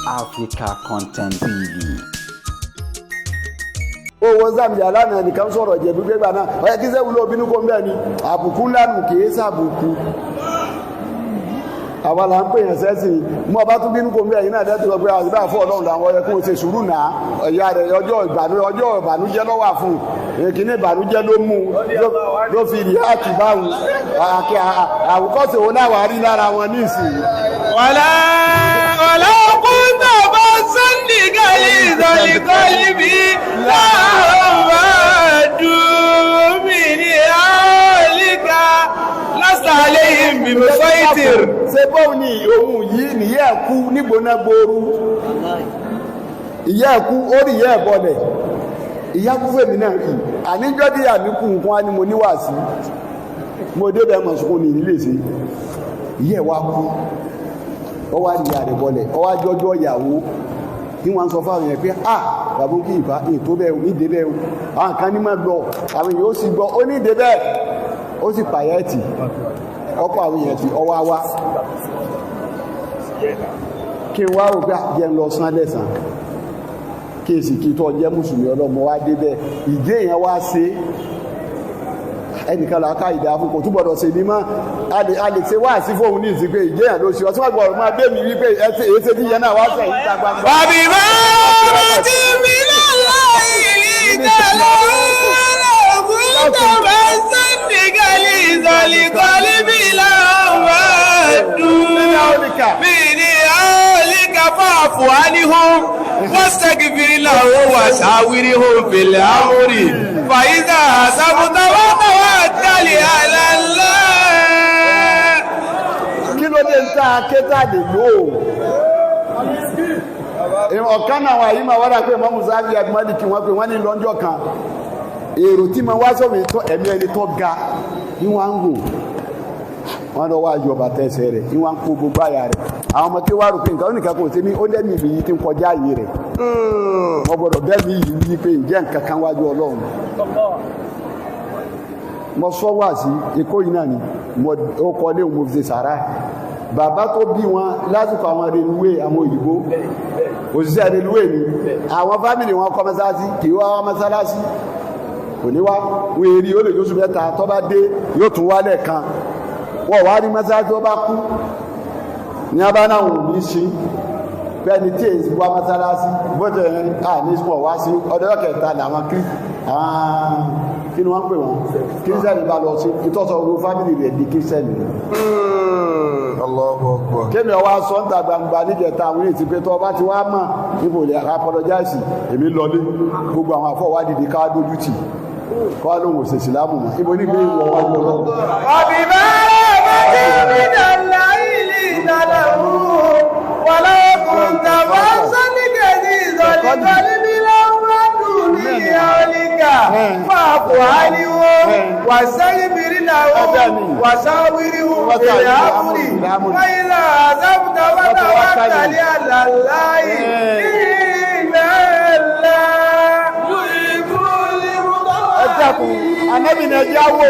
Africa Content TV. Owó Zambia lánàá, nìkan sọ̀rọ̀ Ìjẹ̀bú gbégbà náà, ọ̀yẹ́ kí sẹ́wọ́n ló bínú kó ń bẹ́ẹ̀ ni. Àbùkù ńlá nù, kì í sàbùkù. Àwa là ń pè yàn sẹ́sìn. Mọ́ ọba tún bínú kó ń bẹ́ẹ̀ yìí náà dẹ́tù sọ pé àti bá fọ́ Ọlọ́run làwọn ọyẹ kó o ṣe sùúrù náà. Ẹ̀yà rẹ̀, ọjọ́ ìbànújẹ́ ló wà fún un. Èkìní ìbànújẹ́ ló mú ló fi rí àti báwọn àwòkọ́sẹ̀ wo láwàá rí lára wọn ní ìsìn. ولا ولو كنت فظا غليظ القلب لانفضوا من حولك لست عليهم بمسيطر. Ṣe bóun ni òun yìí nìyẹ́ kú nígbóná gbooru, ìyá ẹ̀kú ó rí ìyá ẹ̀ bọlẹ̀, ìyá kú fèmí náà rí. Àníjọ́ tí àmì kú nǹkan á ní mo níwàásí, mo débẹ̀ mọ̀ sùkún ní ilé ṣe. Ìyá ẹ̀ wá kú, ọ wá rí ìyá rẹ̀ bọlẹ̀, ọ wá jọjọ́ ìyàwó ní wọ́n sọ fáwọn èèyàn pé, "Ah, bàbá kí ìfà ètò bẹ́ẹ̀ ní ìdébẹ̀ o." Àwọn kan ní máa lọ, àwọn èèyàn ó sì gbọ́, ó ní ìdébẹ̀, ó sì pàyẹ́ẹ̀tì ọkọ̀ àwọn èèyàn tí ọwá wá kí n wá rò pé jẹ́ ń lọ sán lẹ́sàn kí n sì kí tó jẹ́ mùsùlùmí ọlọ́mọ wá débẹ̀. Ìgé èèyàn wá ṣe ẹnìkan là ká ìdá fún, kò túbọ̀dọ̀ ṣe ní mọ́. A lè ṣe wá sí fóun ní ìsìn pé ìgé èèyàn ló ṣe ọ tí wọ́n gbọ́dọ̀ máa bẹ́ mi wípé èyí ṣe tí ìyẹn náà wá sẹ́yìn ìta gbangba. وبما رحمة من الله لنت لهم ولو كنت فظا غليظ القلب لانفضوا من حولك فاعف عنهم واستغفر لهم وشاورهم في الأمر فإذا عزمت فتوكل على الله. Kí ló dé ń tá a ké tá a lè lò ó? Ọ̀kan náà wà yìí máa wá dà pé mọ́mú sáfì àgbọ̀nmọ́lì kí wọ́n pé wọ́n ní lọ́jọ́ kan, èrò tí mo wá sọ̀rọ̀ tó ẹ̀mí ẹni tó ga ní wọ́n ń wò wọ́n lọ wá yọ bàtà ẹsẹ̀ rẹ̀ ní wọ́n ń kó gbogbo àyà rẹ̀. Àwọn ọmọ tí wàá rò pé nǹkan oníkan kò sí ní ó lẹ́mìí mi yìí tí ń kọjá àyè rẹ̀, wọ́n gbọ́dọ̀ bẹ́ẹ̀ mi yìí wí pé ǹjẹ́ nǹkan kan wájú Ọlọ́run. Mo sọ wá sí ikó yìí náà ni mo ó kọ́ léwu, mo fi ṣe sàrà. Bàbá tó bí wọn lásìkò àwọn reluwé, àwọn òyìnbó òṣìṣẹ́ reluwé ni. Àwọn family wọn kọ́ mọ́sálásí, kì í wá wá mọ́sálásí, kò ní wá. Wọ́n èrì ó lè jóṣù 3, tó bá dé yóò tún wálẹ̀ kan. Wọ́n wá rí mọ́sálásí. Tó bá kú ní abá náà wò ní sí bẹ́ẹ̀ni tí èyí wá mọ́sálásí bọ́tẹ̀ à ní sùn wá sí ọdọ́ kẹta làwọn kí àwọn kí ni wọ́n ń pè wọ́n, kírísítẹ́nì bá lọ sí ìtọ́sọ̀ gbogbo family rẹ̀ di kírísítẹ́nì rẹ̀. Allahu Akbar. Kémi ọwọ́ aṣọ ń ta gbangba níjẹta, àwọn èyí ti pé tó ọba ti wá mọ̀ níbo lè apologize. Èmi lọlé, gbogbo àwọn àfọwádìí dìde ká dójú tì kọ́ lóhùn òṣèṣì lámù mọ́ ibo nígbè ìwọ̀ wájú Ọlọ́run. وبما رحمة من الله لنت لهم ولو كنت فظا غليظ القلب لانفضوا من حولك فاعف عنهم واستغفر لهم وشاورهم في الأمر فإذا عزمت فتوكل على الله إن الله يحب Ẹ dákun, anábì ní ẹjẹ́ wò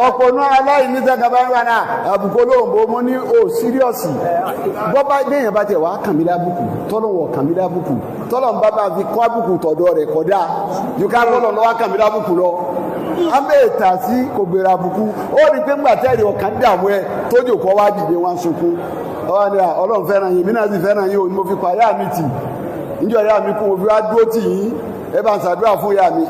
ọ̀pọ̀ náà aláìní sẹ́kàbá ń wà náà àbùkù olóòǹbó. Mo ní o serious bọ́ bá gbẹ̀yàn bá tiẹ̀ wá kàn mí lábùkù, tọ́lọ̀ wọ̀ kàn mí lábùkù, tọ́lọ̀ ń bá bá fi kọ́ àbùkù tọ̀dọ̀ rẹ̀ kọ́dá yóò ká tọ́lọ̀ lọ́wọ́ kàn mí lábùkù lọ. Abẹ́ ìta sí kò gbèrè àbùkù. Ó rí pé ńgbà tẹ́rì ọ̀kan dààmú ẹ tójú kọ́ wá dìde wọn sunkún. Ọwọ́ ni Ọlọ́run fẹ́ràn yín, èmi náà sì fẹ́ràn yín o, ni mo fi pa ìyá mi tì níjọ́ ìyá mi kú, mo fi wá dúró tì yín. Ẹ bá ń ṣàdúrà fún ìyá mi.